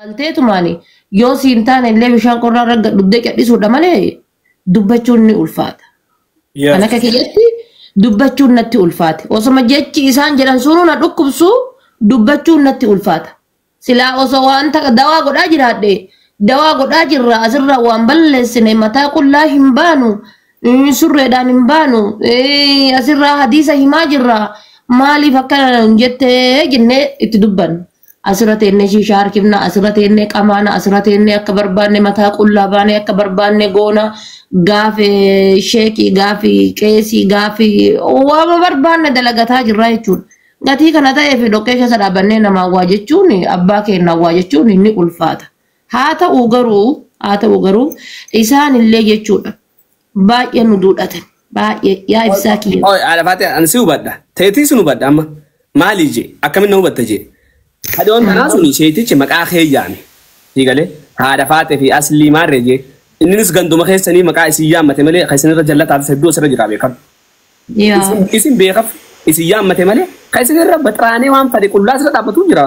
Alteetumaani yoo siin taane illee bishaan qorraa irra dhuddee cadhisuudha malee dubbachuun ni ulfaata. Kan akka kiyyatti dubbachuun natti ulfaate. Osoma jechi isaan jedhan sunuu na dhukkubsu dubbachuun natti ulfaata. Silaa osoo waan dawaa godhaa jiraadhe dawaa godhaa jirra asirraa waan balleessine mataa qullaa hin baanu surreedhaan hin baanu asirraa hadiisa himaa jirra maaliif akkana jettee jennee itti dubbanna. Asirra teennee shiishaa harkifna, asirra teennee qamaana, asirra teennee akka barbaanne mataa qullaa baanee akka barbaanne goona gaafi sheekii gaafi qeesii gaafi waama barbaanne dalagataa jirra jechuudha. Gatii kana ta'ee fi dhoqqee keessa dhaabannee namaa waa jechuun abbaa keenya waa jechuun ni ulfaata. Haa ta'u garuu isaan illee jechuudha baay'ee nu duudhatan baay'ee yaa ibsaa kiyya. Oi alafaate ani si hubadha. Teetii si hubadha amma maali jee akkamiin na hubatta jee. Hadoon tanaa suni sheetichi maqaa kee yaame. Siigalee haadha faatee fi aslii maarree jee inninis ganduma keessanii maqaa isin yaammate malee kan isinirra jallataa fi hedduu asirra jira beekamu. Isin beekaf isin yaammate malee kan isinirra baxraanee waan fadhe qullaa asirra dhaabbatu jira.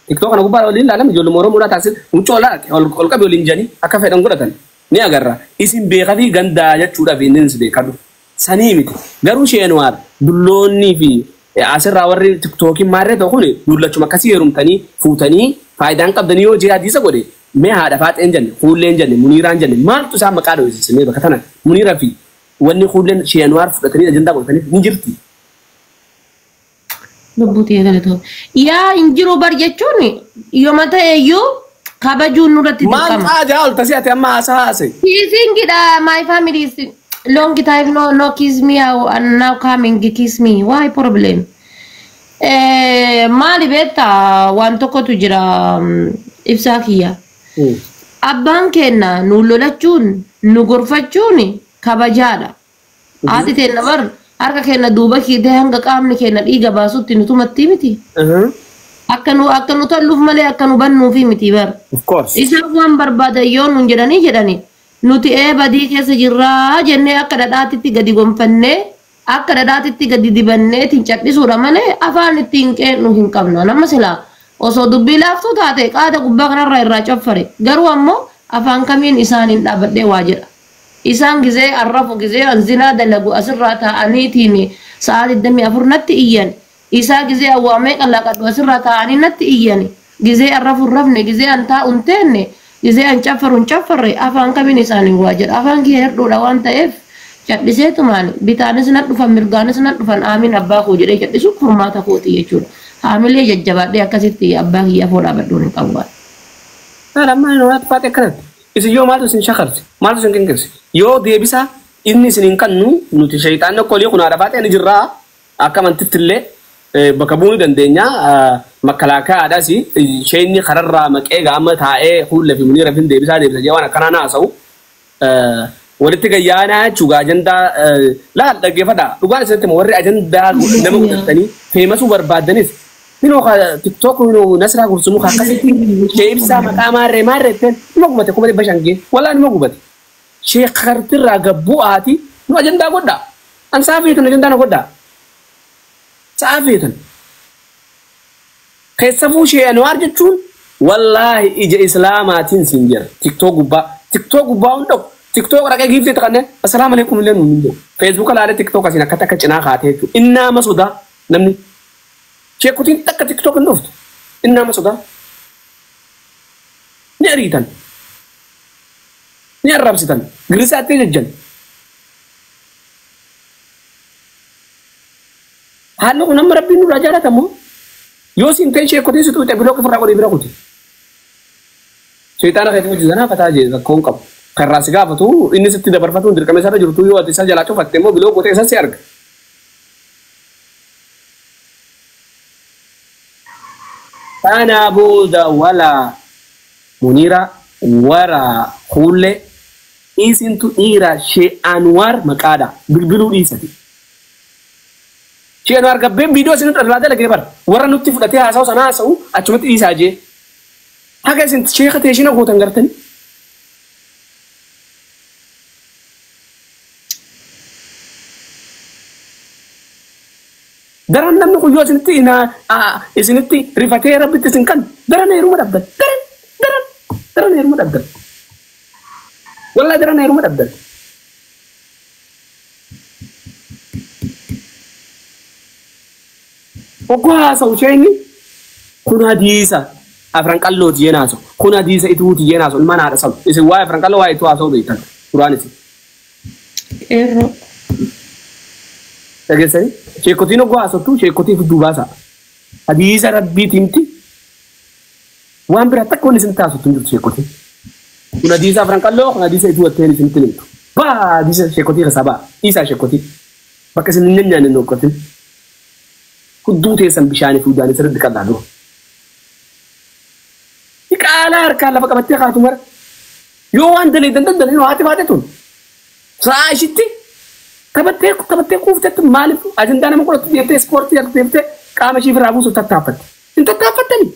TikTok kana gubbaa waliin ilaalame ijoolluma Oromoodhaa taasisan huccoo ol qabe waliin jedhanii akka fedhan godhatan ni agarra. Isin beekafii gandaa jechuudhaaf inninis beekadu. Sanii miti garuu sheenwaar dulloonnii fi asirraa warri tiktookiin maarree ta'u kun dullachuma akkasii heerumtanii fuutanii faayidaan qabdanii yoo jee hadiisa godhe mee haadha faaxeen jenne fuulleen jenne muniiraan jenne maaltu isaan maqaa dho'isise mee bakka tana muniira fi wanni fuulleen sheenwaar fudhatanii ajandaa godhatanii ni jirti. Lubbuutii eegalee yaa hin jiru bar jechuun yooma ta'e iyyuu kabajuun nurratti dirqama. Maal xaajaa ol tasii ati amma haasaa haase. Kissingidha my family is long time no kiss me and now coming kiss me why problem? Maali beektaa waan tokkotu jira ibsaa kiyya. Abbaan keenya nu lolachuun nu gorfachuun kabajaadha. Haati teenna bar harka keenya duuba kiitee hanga qaamni keenya dhiiga baasutti nu tumatti miti. Akka nu tolluuf malee akka nu bannuufi miti bar. Isaan waan barbaadan yoo nuun jedhanii jedhani nuti badii keessa jirraa jennee akka dhadhaatitti gadi gonfannee akka dhadhaatitti gadi dibannee ittiin cadhisuudha malee afaan ittiin qeennu hin qabnu. Nama silaa osoo dubbii laaftuu taate qaada gubbaa kanarraa irraa caffare garuu ammoo afaan kamiin isaaniin dhaabbadhee waa jedha. Isaan gizee arrafu gizee anzinaa dalagu asirraa taa'aniitiin sa'a 24 natti iyyan. Isaa gizee awwaamee qallaqadhu asirraa taa'anii natti iyyan. Gizee arrafu hin rafne gizee an taa'u hin teenne gizee an caffaru hin caffarre afaan kamiin isaaniin waa jedha. Afaan kiyya hir'uudha waan ta'eef cadhiseetumaan bitaanis na dhufan mirgaanis na dhufan aamiin abbaa koo jedhee cadhisu furmaata kooti jechuudha. Haamilee jajjabaadhee akkasitti abbaa kiyya afoo dhaabadhuun hin qabu. Amma inni waan faate akkanatti. Isin yoo maaltu isin shakarti maaltu isin qinqirsi yoo deebisa inni isin hin kannu nuti shayxaan okkolii kun haadha faate ni jirraa akka amantitti illee bakka bu'uu ni dandeenya makkalaakaadhaas isheenni kararraa maqee gaama taa'ee fuullee fi muniira fi deebisaa deebisa jee waan akkanaa naasa'u walitti gayyaanaa jechuudha ajandaa laal dhaggeeffadha dhugaan isinitti warri ajandaa nama godhatanii feemasuu barbaadanis minoo tiktook minoo nasraa gursumuu akkasitti shee ibsaa maqaa maarree maarree ittiin nima gubate 500,000 gee walaa nima gubate shee kartirraa gabbu'aati nu ajandaa godhaa an saafeetan ajandaa na godhaa saafeetan keessafuu shee anwaar jechuun wallaahi ija islaamaatiin siin jira tiktook gubbaa hunda'u tiktook dhaqee giiftee taqannee assalaamu alaikum illee nuun hin jiru feesbuuka laalee tiktook asiin akkatti akka cinaa kaatee jechuudha innaama sodaa namni sheekutiin takka tiktook hin dhuftu innaama sodaa ni ariitan ni arrabsitan girisaatti jajjan haalli kun amma rabbiin nurraa jaalatamu yoo siin ta'e sheekutiin si tuqxe biloo ofirraa godhee bira kuti sheexaana keetti hojjetanaa fataa jee rakkoon qabu karraa si gaafatu inni sitti dabarfatu dirqama isaarra jirtu yoo ati isa jalaa cufatte immoo biloo gootee isa si arga. Kana booda walaa Muniira wara kuullee isintu dhiira shee Anwaar maqaadha bilbiluu dhiisati. Shee Anwaar gabbeen viidiyoo isin irraa dalagee bara warra nutti fudhatee haasa'u sana haasa'u achumatti dhiisaa jee. Haga isin sheeka teeshina gootan gartanii. Daran namni kun yoo isinitti rifatee rabbitti isin kan daran heeruma dhabdan daran daran heeruma dhabdan. Wallahi daran heeruma dhabdan. Oggoo haasa'u isheen kun hadiisa afran qallooti jeen haasa'u. Kun hadiisa ituuti jeen haasa'u. Ilmaan haadha sabu. Isin waa'ee afran qalloo waa'ee ituu haasa'u beektan. Duraan isin. Qeerroo. Dhageessanii? Sheekotiin oggoo haasoftu sheekotii fidduu baasa. Hadiisa rabbiitiin miti. Waan biraa takka wanni isinitti haasoftu hin jirtu sheekotiin. Kun hadiisa afran qalloo kun hadiisa ituu watteen isinitti himtu. Baa hadiisa sheekotii keessaa ba'a. Dhiisaa sheekotii. Bakka isin hin nyaanne hin hojjetin. Hudduu teessan bishaanii fi udaan sirriitti qal'aa dura. Qaalaa harkaan lafa qabattee kaatu mara. Yoo waan daleedan daldalan haati baate tun. Sa'a ishitti taphattee kuuftetti maaliif ajandaa nama godhattu deemtee ispoortii akka deemtee qaama ishii irraa buusuuf tattaaffatte. Hin tattaaffattanii.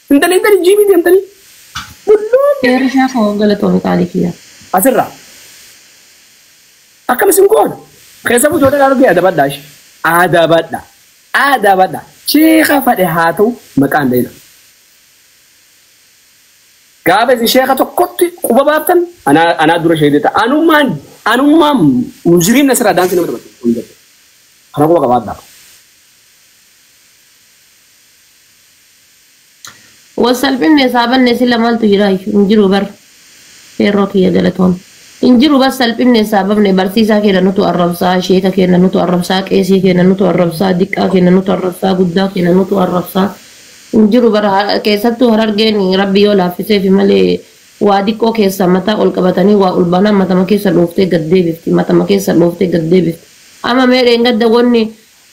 Hin daleedanii jiimii deemtanii. Bulluun. Qeerri shaafoo galatoomii qaalii kiyya. Asirraa. Akkam isin goona. Keessa buutota argee adabadhaa ishee. Adabadha. Adabadha. Sheeka fadhe haa ta'u maqaan dheedha. Gaafa isin sheeka tokkotti quba baaftan anaa dura sheedee ta'a. Anummaan mujriimna sirraa daansii nama taphatu. Kana quba qabaadhaa. Wasalphinne saabanne sila maaltu jira hin jiru bar. Qeerroo kiyya galatoon. Hin jiru bas salphinne saababne barsiisaa keenya nutu arrabsaa, sheeka keenya nutu arrabsaa, qeesii keenya nutu arrabsaa, diqqaa keenya nutu arrabsaa, guddaa keenya nutu arrabsaa. Hin jiru bara keessattuu harargeen rabbi yoo laaffiseef malee waa diqqoo keessa mataa ol qabatanii waa ol baanaan matama keessa dhooftee gad deebifti, matama keessa dhooftee gad deebifti. Amma meedheen gadda wanni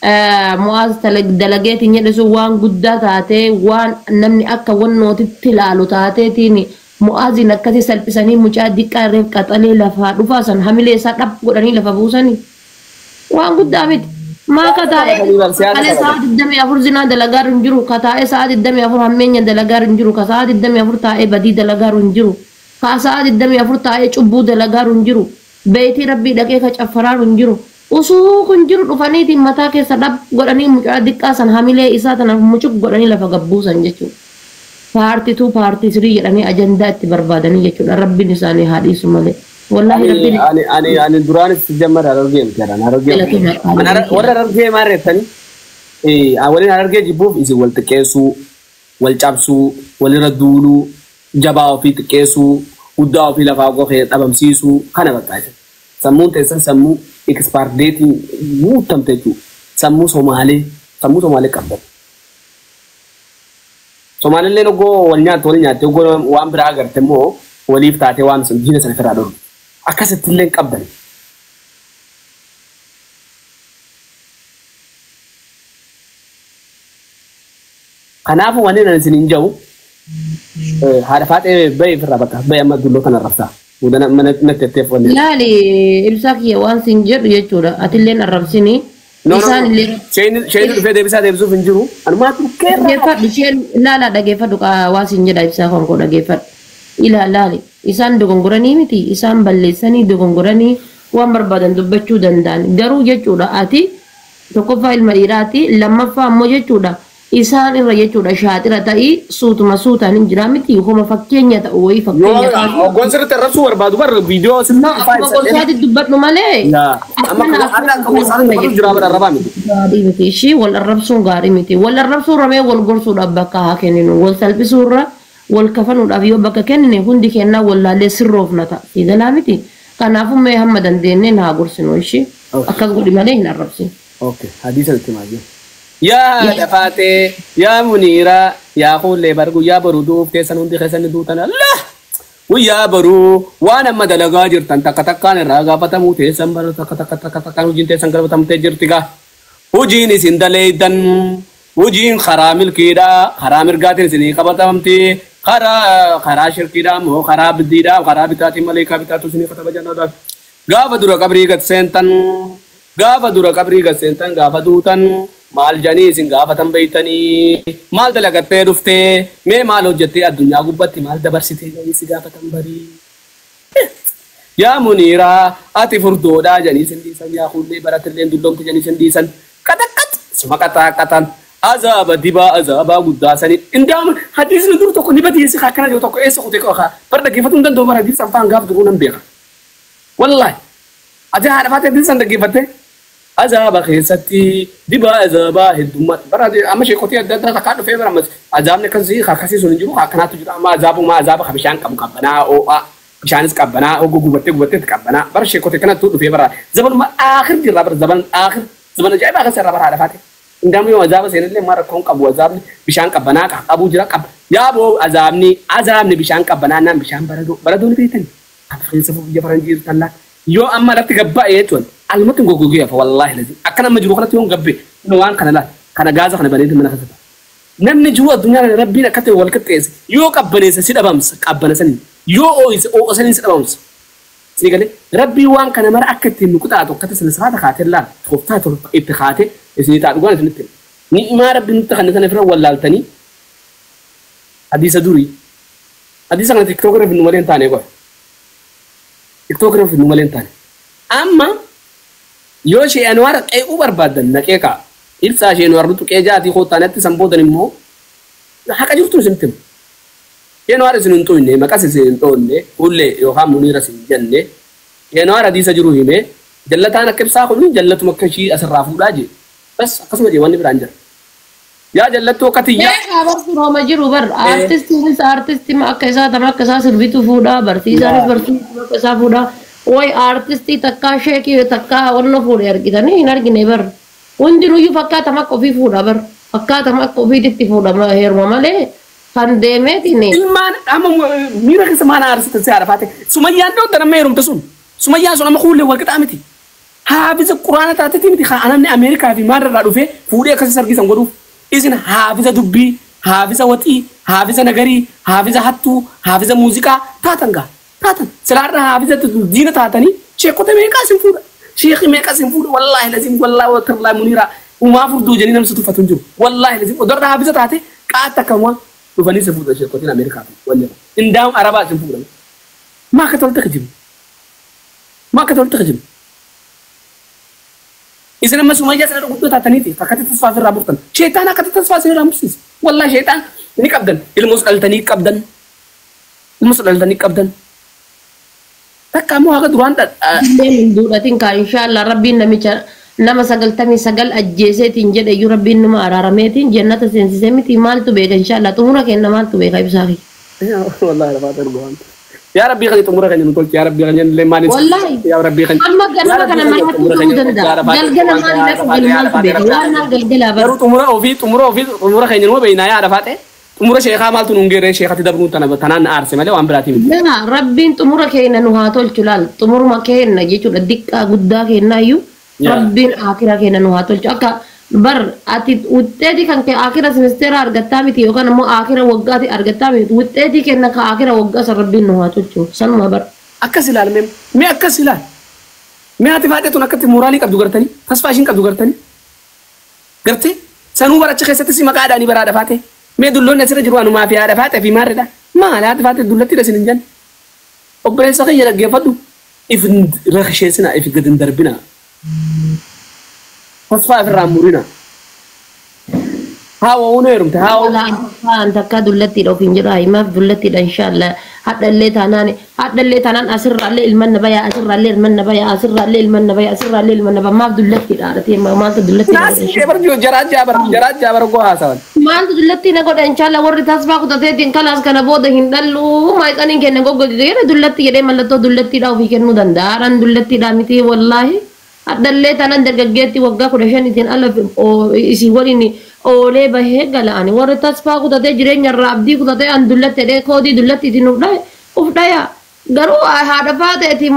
Mu'aaz dalageetiin jedhe sun waan guddaa taatee waan namni akka wannootitti ilaalu taateetiin Mu'aaziin akkasii salphisanii mucaa diqqaa irreef qaxalee lafaa dhufaa san hamilee isaa dhab godhanii lafa buusanii. Waan guddaa miti. Maa kataa'ee kalee sa'a 24 zinaa dalagaa hin jiru, kataa'ee sa'a 24 hammeenya dalagaa hin jiru, ka sa'a 24 taa'ee badii dalagaa hin jiru, ka sa'a 24 taa'ee cubbuu dalagaa hin jiru, beeytii rabbii dhaqee ka caffaraa hin jiru. Usuu kun jiru dhufaniitiin mataa keessa dhab godhanii mucaa diqqaa san hamilee isaa tanaaf mucuq godhanii lafa gabbuusan jechuudha. Paartii 2 paartii 3 jedhanii ajandaa itti barbaadanii jechuudha. Rabbiin isaanii haa dhiisu malee. Wallaahi rabbiin. Ani duraanis jammar harargee miti jedhan harargee. Warra harargee maal reettanii? Waliin harargee jibbuuf isin wal xiqqeessuu, wal cabsuu, walirra duuluu, jabaa ofii xiqqeessuu, guddaa ofii lafaa gofee dhabamsiisuu kana bakka isin. Sammuun teessan sammuu ekspaardeetiin guutamte jechuudha. Sammuu Somaalee qabdan. Somaalilleen oggoo wal nyaatti oggoo waan biraa agarte immoo waliif taatee waan sun diina sana ofirraa dhorku. Akkasitti illee qabdan. Kanaafuu wanni ani isin hin jiru haadha faaxee bahee ofirraa bakka bahee amma dulloo kana rabsaa. Mana natti etteef wanni. Laali ibsaa kiyya waan sin jedhu jechuudha. Atilleen arrabsini. Isaan illee. Isheen dhufee deebisaa deebisuuf hin jiru. Anumaa turkeerra. Dhageeffadhu isheen laala dhageeffadhu waan sin jedha ibsaa kan koo dhageeffadhu. Ilaa laali isaan dogongoranii miti isaan balleessanii dogongoranii waan barbaadan dubbachuu danda'an. Garuu jechuudha ati tokkoffaa ilma dhiiraati lammaffaa ammoo jechuudha isaan irra jechuudha shaaxira ta'ii suutuma suutaan hin jiraa miti homa fakkeenya ta'u wayii fakkeenya ta'u. Hoggoon sirriitti arrabsuu barbaadu bara viidiyoo sirriitti Akkuma gorsaatti dubbadhu malee. Amma akka gorsaatti dubbadhu jira bara arrabaa miti. Gaarii miti ishii wal arrabsuun gaarii miti wal arrabsuu ramee wal gorsuudhaaf bakka haa kenninu wal salphisuurra wal kafanuudhaaf yoo bakka kennine hundi kennaa wal laallee sirroofna ta'a siigalaa miti kanaafuu mee hamma dandeenyeen haa gorsinu ishii akkas godhi malee hin arrabsin. Okay hadiisa itti maayyo. Yaa dafaatee yaa muniiraa yaa kuullee bar guyyaa boruu duuf keessan hundi keessan duutan Allah guyyaa boruu waan amma dalagaa jirtan takka takkaan irraa gaafatamuu teessan bara takka takka takka takkaan hojiin teessan gaafatamtee jirti gaa hojiin isin daleeydan hojiin karaa milkiidha karaa mirgaatiin isinii qabatamti karaa shirkiidha moo karaa biddiidha karaa bitaatiin malee kaa bitaatu isinii kataba jannaadha gaafa dura qabrii gad seentan gaafa dura qabrii gad seentan gaafa duutan maal janii isin gaafatan beeytanii maal dalagattee dhuftee mee maal hojjettee addunyaa gubbatti maal dabarsitee janii si gaafatan barii. Yaa Muniiraa ati furdoodhaa janii isin dhiisan yaa hullee baratillee dulloomte janii isin dhiisan qaxaqqat suma qaxaaqatan Azaaba dibaa azaabaa guddaa sanii. Indaama hadiisni dur tokko ni badiisi akkana jiru tokko eessa kutee qaba. Bara dhaggeeffatu hin danda'u bara hadiisa afaan gaaf duruu nan beeka. Wallaahi. Ati haadha faatee hadiisa dhaggeeffatte. Azaaba keessatti dibaa azaabaa heddummaa bara amma sheekotii adda addaa takkaa dhufee bara ammas azaabni akkasii akkasii sun hin jiru akkanaatu jira amma azaabumaa azaaba ka bishaan qabu qabbanaa oo'aa bishaanis qabbanaa oguu gubattee gubattee qabbanaa bara sheekotii kanattu dhufee bara zabanuma aakhir jirra bara zaban aakhir zaban ajaa'ibaa akkasii irra bara haadha faate Indamu yoo azaaba seenallee maal rakkoon qabu azaabni bishaan qabbanaa qabuu jira qaba yaaboo azaabni bishaan qabbanaa naan bishaan baradoo baradoo ni beektan Afriinsa biyya faranjii tallaa yoo amma lafti gabba'ee jechuun almatti goggogee hafa wallaahi lazim akka nama jiru kanatti yoon gabbe waan kana laal kana gaaza kana baneeti mana keessatti namni jiru addunyaa kana rabbiin akka ta'e wal qixxeesse yoo qabbaneesse si dhabamsa qabbana sanii yoo ooyise oo'a sanii si dhabamsa si galee rabbii waan kana mara akka ittiin nu qixaatu akka ta'e sirnaata kaatee laal tooftaa itti kaatee isinii ta'a dhugaan isinitti ni'imaa rabbiin nutti kan sana ofirra wallaaltanii hadiisa durii hadiisa kana tiktookii irra finnu malee hin taane qofa tiktookii irra finnu malee hin taane amma yoo ishee Anwaar qeequu barbaaddan naqee ka'a. Ibsaa ishee Anwaar nutu qee jaatii koottaanatti san boodan immoo haqa jirtu isinitti himu. Ishee Anwaar isin hin xuyne maqas isin hin dhoonne hullee yookaan muniira isin jenne ishee Anwaar hadiisa jiru hime jallataan akka ibsaa kun jallatuma akka ishii asirraa fuudhaa jee. Bas akkasuma jee wanni biraan jira. Yaa jallattuu akka tiyyaa. Beekaa bar firooma jiru bar aartistiinis aartistii akka isaa tam akka isaa sirbitu fuudhaa barsiisaanis barsiistuu akka isaa fuudhaa. Way aartistii takkaa sheekii takkaa wanna fuudhe argitanii hin argine bar. Hundinuyyuu fakkaatama akka ofii fuudha bar. Fakkaatama akka ofiititti fuudha heeruma malee kan deemeetiin. Ilmaan amma miira keessa maal aarsite si haadha faate. Sumayyaan dhoodda nama heerumte sun. Sumayyaan sun amma kuullee wal qixaa miti. Haafiza quraana taateeti miti namni Ameerikaa fi maalirraa dhufee fuudhee akkasii sargisan godhuuf. Isin haafiza dubbii, haafiza waxii, haafiza nagarii, haafiza hattuu, haafiza muuziqaa taatan gaa. Taatan silaarra haafiza diina taatanii sheekota meeqaa isin fuudha. Sheekii meeqaa isin fuudha wallaahi lazim wallaahi watallaahi muniiraa umaa furduu jedhanii namni si tuffatu hin jiru. Wallaahi lazim odarra haafiza taate qaata akkama dhufanii isin fuudha sheekotiin Ameerikaa fi wallee. Indaam Arabaa isin fuudha. Maa akka tolti kijibu. Maa akka tolti kijibu. Isin amma sumayyaa sana guddoo taataniiti akkatti tasfaa ofirraa murtan. Sheetaan akkatti tasfaa isin mursiisa. Wallaahi sheetaan ni qabdan. Ilmoos dhaltanii qabdan. Ilmoos dhaltanii qabdan. Takka ammoo haga duraan Hin duudhatin kaa inshaallah rabbiin namicha nama 99 ajjeeseetiin jedhe iyyuu rabbiin numa araarameetiin jannata seensisee miti maaltu beeka inshaallah xumura kenna maaltu beeka ibsaa kiyya. Wallaahi lafaa darbu waan. Yaa Rabbii kan xumura keenya nu tolche yaa Rabbii kan jennee maaliif Wallaahi yaa Rabbii kan amma ganama kana maaltu ta'uu danda'a galgala maal lafa galu maaltu beeka waan naa galgalaa bara. Garuu xumura ofii xumura ofii xumura keenya numa beeknaa yaa lafaate xumura sheekaa maaltu nuun geerree sheekatti dabruun tana tanaan aarse malee waan biraatii miti. Yaa Rabbiin xumura keenya nu haa tolchu laal xumuruma keenya jechuudha diqqaa guddaa keenyaa iyyuu Rabbiin akira keenya nu haa tolchu akka bar ati wuxxeetii kan kee akira simisteera argattaa miti yookaan ammoo akira waggaati argattaa miti wuxxeetii kenna ka akira waggaa san Rabbiin nu haa tolchu sanuma bar. Akkas ilaal mee mee akkas ilaal mee ati faatee tun akkatti mooraalii qabdu gartanii tasfaa ishiin qabdu gartanii gartee sanuu baracha keessatti si maqaadhaanii baraadha faatee mee dulloonni asirra jiru anumaa fi haadha faatee fi maarridha maal haati faatee dullatti dha isin hin jenne obboleessa kiyya dhaggeeffadhu if rakisheessina if gad hin darbina tasfaa ofirraa murina haa wa'uun heerumte haa wa'uun. Waan takka dullattiidha ofiin jedhu himaaf dullattiidha inshaallah hadhallee taanaan asirraallee ilman na bayaa asirraallee ilman na bayaa asirraallee ilman na bayaa asirraallee ilman na bayaa maaf dullattiidha haadhatee maaltu dullattiidha godha Naas ishee barjoo jaraa jaabar jaraa jaabar goo haasawan. Maaltu dullattii na godha inshaallah warri tasfaa kutateetiin kalaas kana booda hin dhallu maayixaniin kenna goggogge jedhe dullatti jedhee mallattoo dullattiidha ofii kennuu danda'a haadhaan dullattiidha miti wallaahi. Hadhallee taanaan dargaggeetti waggaa 15 ala isii waliin oolee bahee gala'ani warri tasfaa kutatee jireenya irraa abdii kutatee an dullatti jedhee koodii dullatti ittiin uf dhaya garuu haadha faateeti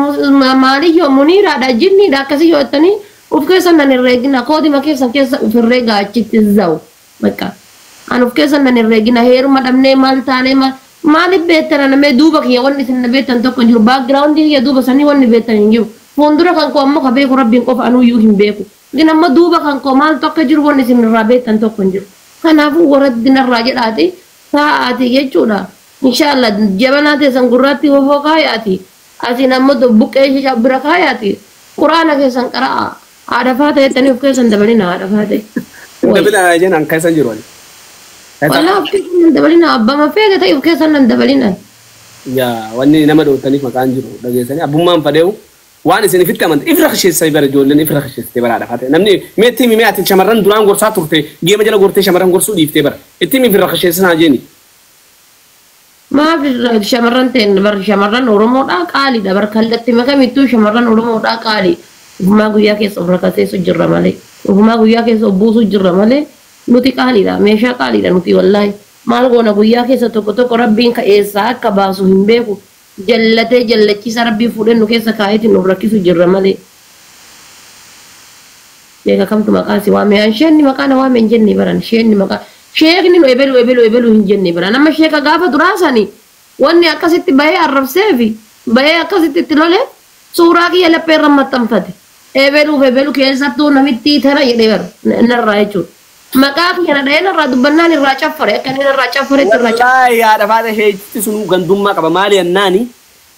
maaliyyoo muniiraadha jinniidha akkasii yoo jettanii uf keessan nan herreegina koodima keessan keessa uf herreegaa achitti zawu bakka an uf keessan nan herreegina heeruma dhabnee maal taanee maaliif beektan namee duuba kiyya wanni isin na beektan tokko hin jiru baakgiraawundii kiyya duuba sanii wanni beektan hin jiru. Fuuldura kan koo ammoo ka beeku Rabbiin qofa anuyyuu hin beeku. Gin amma duuba kan koo maaltu akka jiru wanni isin irraa beektan tokko hin jiru. Kanaafuu warra narraa jedhaati taa'aati jechuudha. Inshaallah jabanaa teessan gurraatti hofoo kaayaati. Asiin ammoo buqqee ishee bira kaayaati. Quraana keessan qara'a. Haadha faata jettanii of keessan dabalina haadha faate. Dabalina jeen an keessa jiru. Walaa of keessa nan dabalina abbama feega ta'e of keessa nan dabalina. Yaa wanni nama dhootaniif maqaan jiru dhageessanii abbummaan fadheewu waan isin ifitti amante ifra kasheessanii bara ijoolleen ifra kasheessitee bara dhafate namni mee itti himi mee ati shamarran duraan gorsaa turte geema jala gortee shamarran gorsuu dhiiftee bara itti himi ifra kasheessisaa jeeni. Maaf shamarran ta'en bar shamarran Oromoodhaa qaaliidha bar kallattii makamittuu shamarran Oromoodhaa qaali. Ufumaa guyyaa keessa of rakkateessu jirra malee ufumaa guyyaa keessa of buusu jirra malee nuti qaaliidha meeshaa qaaliidha nuti wallaahi. Maal goona guyyaa keessa tokko tokko rabbiin ka'eessaa akka baasu hin beeku jallatee jallachiisa rabbiin fuudhee nu keessa kaa'eetiin of rakkisu jirra malee. Beeka kamtu maqaa si waame sheenni maqaa na waame hin jenne baran sheenni maqaa sheekni nu ebelu ebelu ebelu hin jenne baran amma sheeka gaafa duraasani wanni akkasitti bahee arrabseefi bahee akkasitti itti lole suuraa kiyya laphee irra maxxanfate ebeluuf ebelu keessattuu namitti tana jedhee bara narraa jechuudha. Maqaa kiyya na dhahee narraa dubbannaan irraa caffare akka inni narraa caffaretti irraa caffare. Wallaahi haadha faata sheekitti sunuu gandummaa qaba maali yennaani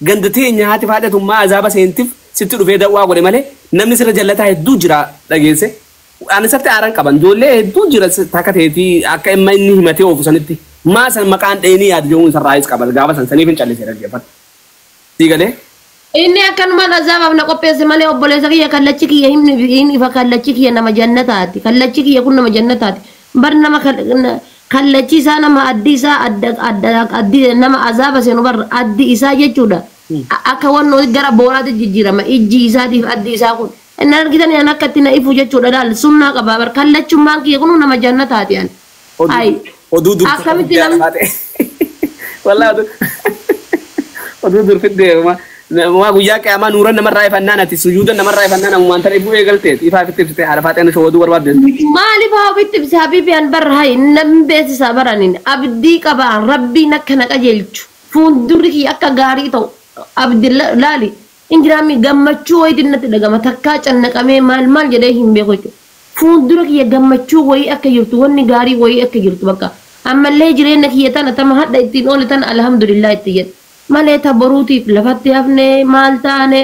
ganda teenya haati faata tummaa azaaba seentif sitti dhufee dawwaa godhe malee namni sirra jallataa hedduu jira dhageesse. Ani isatti aaran qaban ijoollee hedduu jira takka teetii akka imma inni himatee oofu sanitti maa san maqaan dheenii yaadu jechuun isarraayis qaba gaafa san saniif hin callisee dhaggeeffadha. Sii galee? Inni akkanumaan azaabaaf na qopheesse malee obboleessa kiyya kallachi kiyya hin ifa kallachi kiyya nama jannataati. Kallachi kiyya kun nama jannataati. Bar nama kallachi isaa nama addi isaa adda addi nama azaaba seenu bar addi isaa jechuudha. Akka wanno gara booraatti jijjiirama ijji isaatiif addi isaa kun. Inni argitan an akka itti na ifu jechuudha laal sunnaa qaba bar kallachummaan kiyya kun nama jannataati ani. Ai. Oduu dur. Akkamitti namni. Wallaahi oduu dur fiddee waa guyyaa qiyaamaa nuura namarraa ifannaan ati sujuuda namarraa ifannaan ammumaan tana ifuu eegalteet ifaa ofitti ibsite haadha faaxeen ishee oduu barbaadde. Maaliif haa ofitti ibse habiibi an barra hayi namni beeksisaa baraniin abdii qabaa rabbiin akka na qajeelchu fuuldurri kiyya akka gaarii ta'u abdi laali injiraami gammachuu wayiitiin natti dhagama takkaa cannaqamee maal maal jedhee hin beeku jechuudha. Fuuldura kiyya gammachuu wayii akka jirtu wanni gaarii wayii akka jirtu bakka ammallee jireenya kiyya tana tama hadha ittiin oole tana alhamdulillah itti jedhe. Malee taboruutiif lafatti hafne maal taane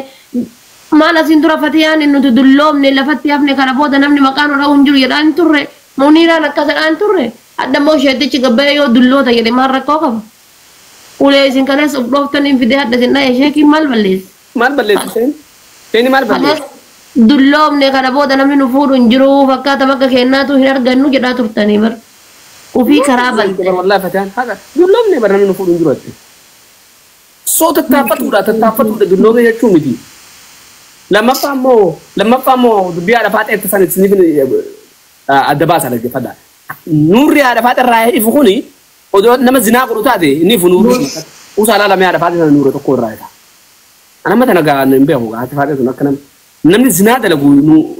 maal asiin dura fatiyaan nuti dulloomne lafatti hafne kana booda namni maqaan irra hin jiru jedhaan turre muniiraan akkas jedhaan turre hadda immoo sheetichi gabbayee yoo dulloota jedhe maal rakkoo qaba. Ulee isin kanas of dhooftan hin fidee hadda isin dha'e sheekiin maal balleessi? Maal balleessi isheen? Isheen maal balleessi? Dulloomne kana booda namni nu fuudhu hin jiru fakkaata bakka kennaatu hin argannu jedhaa turtanii bar. Ofii karaa balte. Wallaahi fatiyaan haqa dulloomne bar namni nu fuudhu hin jiru ati. Soo tattaafatuudha dulloomne jechuun miti. Lammaffaa immoo dubbii haadha faaxee itti san isiniif adda baasa dhaggeeffadha. Nuurri haadha faaxee irraa ifu kuni odoo nama zinaa godhu taate inni ifu nuurri usaa laalamee haadha faaxee sana nuura tokko irraa ifa. Anamma tana gaa hin beeku haati faaxee sun akka namni zinaa dalagu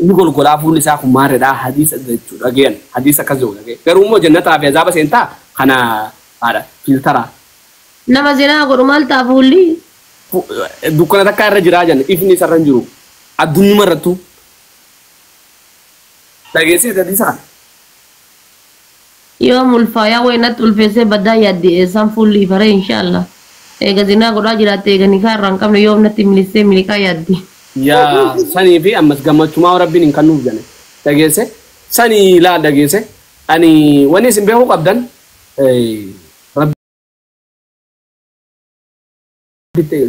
ni golgolaa fuulli isaa kun maarredhaa hadiisa jechuudha dhageen hadiisa akkas jiru dhageen garuu immoo jannataa fi azaaba seentaa kana haadha fiiltaraa. Nama zinaa godhu maal ta'a fuulli? Dukkana takka irra jiraa jenna ifni isarra hin jiru addunyuma irrattu. Dhageessee hadiisa kana. Yoo mulfaayaa wayinatti ulfeessee baddaa yaaddi eessaan fuulli ifaree inshaallah. Eega zinaa godhaa jiraatte eega nikaa irraa hin qabne yoo natti milissee miliqaa yaaddi. Yaa sanii fi ammas gammachumaa rabbiin hin kennuuf jenne dhageesse sanii laal dhageesse ani wanni isin beekuu qabdan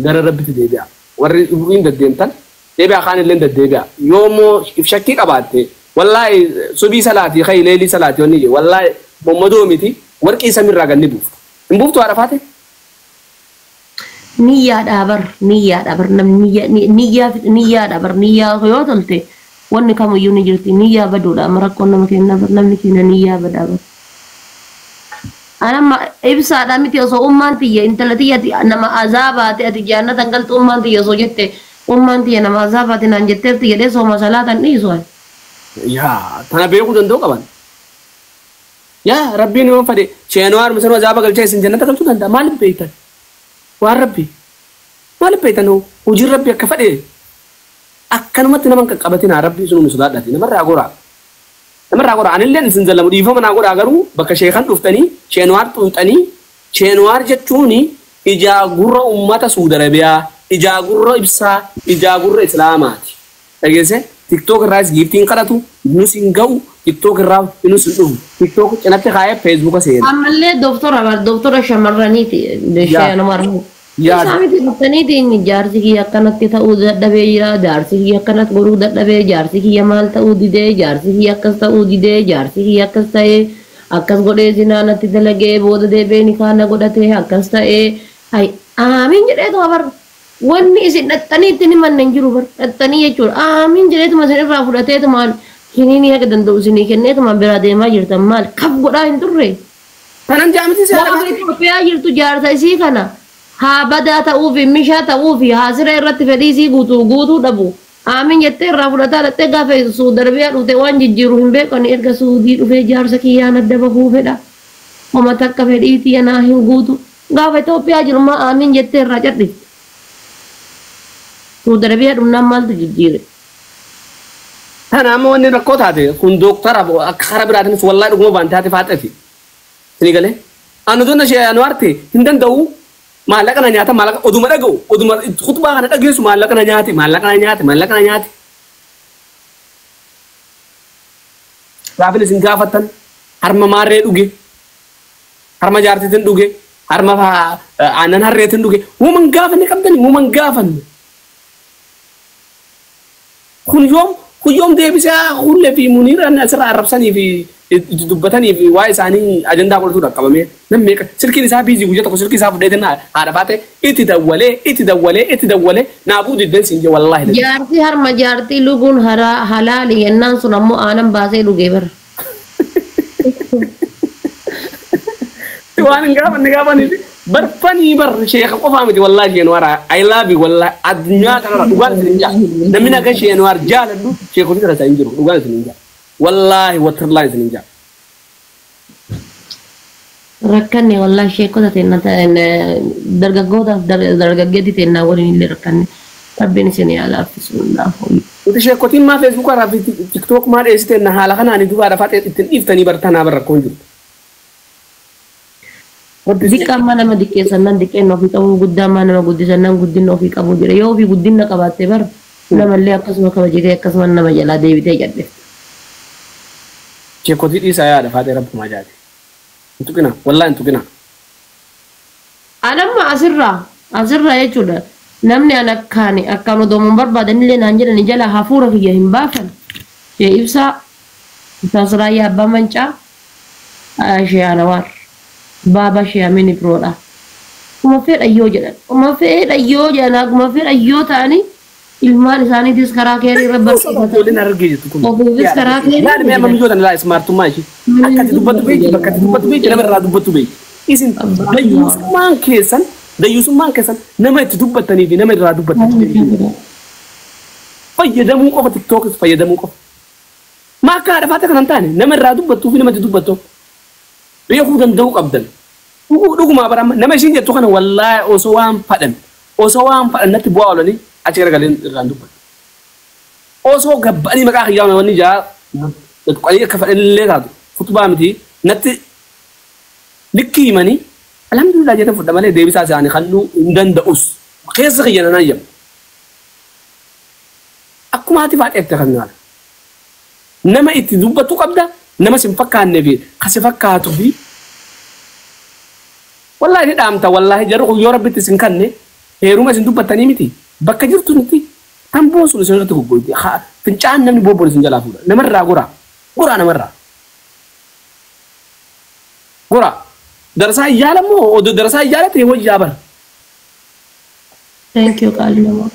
gara rabbitti deebi'a warri hin deddeemtan deebi'a kaan illee deddeebi'a yoo immoo shakkii qabaatte wallaahi subii salaatii kai leelii salaatii wanni jee wallaahi mommadoo miti warqii samiirraa ganni buuftu hin buuftu haadha faate. Niyyaadhaa bar niyyaadhaa bar namni niyyaadhaa bar niyyaa yoo tolte wanni kamiyyuu ni jirti niyyaa baduudha amma rakkoon nama kenna bar namni keenya niyyaa badaa bar. Anamma ibsaadhaa miti osoo ummaan tiyya intala tiyya nama azaabaate ati jaannatan galtu ummaan tiyya osoo jette ummaan tiyya nama azaabaate naan jetteerti jedhee sooma salaatan dhiisu ani. Yaa tana beekuu danda'u qaban. Yaa rabbiin yoo fedhe sheenoo harmisanuu azaaba galchee isin jannata galchuu danda'a maaliif beektan? Waan rabbi maaliif beektan hojiin rabbi akka fedhe akkanumatti nama hin qaqqabatin rabbi sun nu sodaadhaati namarraa goraa. Namarraa goraa anillee isin zallamu dhiifama naa godhaa garuu bakka sheekan dhuftanii sheenuwaar xuuxanii sheenuwaar jechuun ijaa gurra uummata Suudi Arabiyaa ijaa gurra ibsaa ijaa gurra Islaamaati. Dhageesse tiktook irraas giiftiin kadhatu nus hin ga'u TikTok irraa inni sun dhufu. TikTok cinatti kaayee Facebook seena. Ammallee doktora bar doktora shamarraniiti ishee nama argu. Isaanitti dhuftaniitiin jaarsi kiyya akkanatti ta'uu dadhabee jira, jaarsi kiyya akkanatti godhuu dadhabee, jaarsi kiyya maal ta'uu didee, jaarsi kiyya akkas ta'uu didee, jaarsi kiyya akkas ta'ee, akkas godhee zinaa natti dalagee booda deebi'ee nikaana godhatee akkas ta'ee, hay aamiin jedheetuma bar wanni isin dhaxxanii itti himanne hin jiru bar dhaxxanii jechuudha. Aamiin jedheetuma isin irraa fudhateetumaan kiniinii haga danda'u isinii kenneetuma biraa deemaa jirtan maal kaf godhaa hin turre. Kanan jaamiti seera. Gaafa Itoophiyaa jirtu jaarsa isii kana haa badaa ta'uu fi mishaa ta'uu fi haa siree irratti fedhii isii guutuu dhabu. Aamiin jettee irraa fudhataa dhattee gaafa Suudi Arabiyaa dhufte waan jijjiiru hin beekani erga Suudii dhufee jaarsa kiyyaan adda bahuu fedha. Homa takka fedhii tiyya naa hin guutu. Gaafa Itoophiyaa jiru maa aamiin jettee irraa cadhifte. Suudi Arabiyaa dhufnaan maaltu jijjiire? Tana amma wanni rakkoo taate kun dooktara akka karaa biraatiinis wallaahi dhuguma baan taate faaxeeti. Sini galee anu donna ishee anu arte hin danda'u maallaqa na nyaata maallaqa oduma dhaga'u oduma khutbaa kana dhageessu maallaqa na nyaate maallaqa na nyaate maallaqa na nyaate. Gaafin isin gaafattan harma maarree dhuge harma jaartiitiin dhuge harma aannan harreetiin dhuge uuman gaafanne qabdani uuman gaafanne. Kun yoom deebisee hullee fi muniiraan asirraa arrabsanii fi dubbatanii fi waa isaanii ajandaa godhatu dhaqqabamee namni meeqa silkiin isaa biizii guyyaa tokko silkii isaa fudheetiin haadha baate itti dawwalee itti dawwalee itti dawwalee naafuu didden siin jee wallaahi. Jaartii harma jaartii luguun halaali yennaan sun ammoo aanan baasee dhugee bara. Waan hin gaafanne gaafanii barfanii bar sheeka qofaa miti wallaahi sheen wara I love you wallaahi addunyaa kanarra dhugaan isin hin jaa namni akka sheen war jaaladhu sheekota kana isaa hin jiru dhugaan isin hin jaa wallaahi watirlaa isin hin jaa. Rakkanne wallaahi sheekota teenna dargaggootaaf dargaggeetti teennaa waliin illee rakkanne rabbiin isin yaa laaffisu hundaafuu. Nuti sheekotiin maa feesbuukaa irraa fi tiktook maa dheessiteenna haala kanaan duuba haadha faatee ittiin dhiiftanii bartanaa barra rakkoon jiru. Diqqaan maa nama diqqeessan nan diqqeenna ofii qabu guddaan maa nama guddisan nan guddinna ofii qabu jedhe yoo ofii guddinna qabaatte bara namallee akkasuma kabajatee akkasuma nama jalaa deebitee jedhe. Sheekotii dhiisaa yaada faatee rabbumaa jaate. Hin tuqina wallaahi hin tuqina. Anamma asirraa jechuudha namni an akkaan odoomuun barbaadanillee naan jedhani jala hafuura kiyya hin baafan. Shee Ibsaa Ustaas Raayyaa Abbaa Mancaa Shee Anawaar. Baaba shee Amin Ibroodha. Kuma fedha yoo jedhan, kuma fedha yoo jedhan, akkuma fedha yoo ta'ani ilmaan isaaniitis karaa keerii irra barsiifatan. Ijoolleen argee jirtu kun. Ofiifis karaa keerii. Laali mee amma mijoota laa ismaartummaa ishee. Akka ati dubbattu beeki bakka ati dubbattu beeki nama irraa dubbattu beeki. Isin dayyuusummaan keessan nama itti dubbattanii fi nama irraa dubbattan. Fayyadamuu qofa tiktookis fayyadamuu qofa. Maa akka haadha faata kanan taane nama irraa dubbattuu fi nama itti dubbattu. Beekuu danda'uu qabdan. Dhugumaa bara nama ishiin jettu kana wallaahi osoo waan fadhan natti bu'aa oolanii achi garagalee irraan dubbatu. Osoo gabbanii maqaa kiyyaa wanni jaa qalii akka fadhanillee taatu kutubaa miti natti likkii himanii alhamdulillah jedhan fudha malee deebisaa isaanii kalluu hin danda'us keessa kiyya nan ayyamu. Akkuma ati faaxeette kan nyaata. Nama itti dubbattu qabda nama sin fakkaannee fi kasi fakkaatu fi wallaahi ni dhaamta wallaahi jarri kun yoo rabbitti isin kanne heeruma isin dubbattanii miti bakka jirtu nuti tamboon sun isin irratti goggoyti fincaan namni bobboon isin jalaa fuudha namarraa goraa goraa namarraa goraa darasaa iyyaala moo odoo darasaa iyyaala ta'e wayyaa bara. Thank you qaali namaa.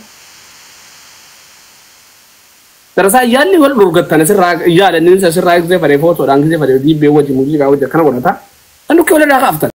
Darasaa iyyaalli wal dhorgattan asirraa iyyaala inni asirraa gisee fadhee footoodhaan gisee fadhee diibbee wajji muuziqaa wajji akkana godhata. Kan dhukkee walirraa kaaftan.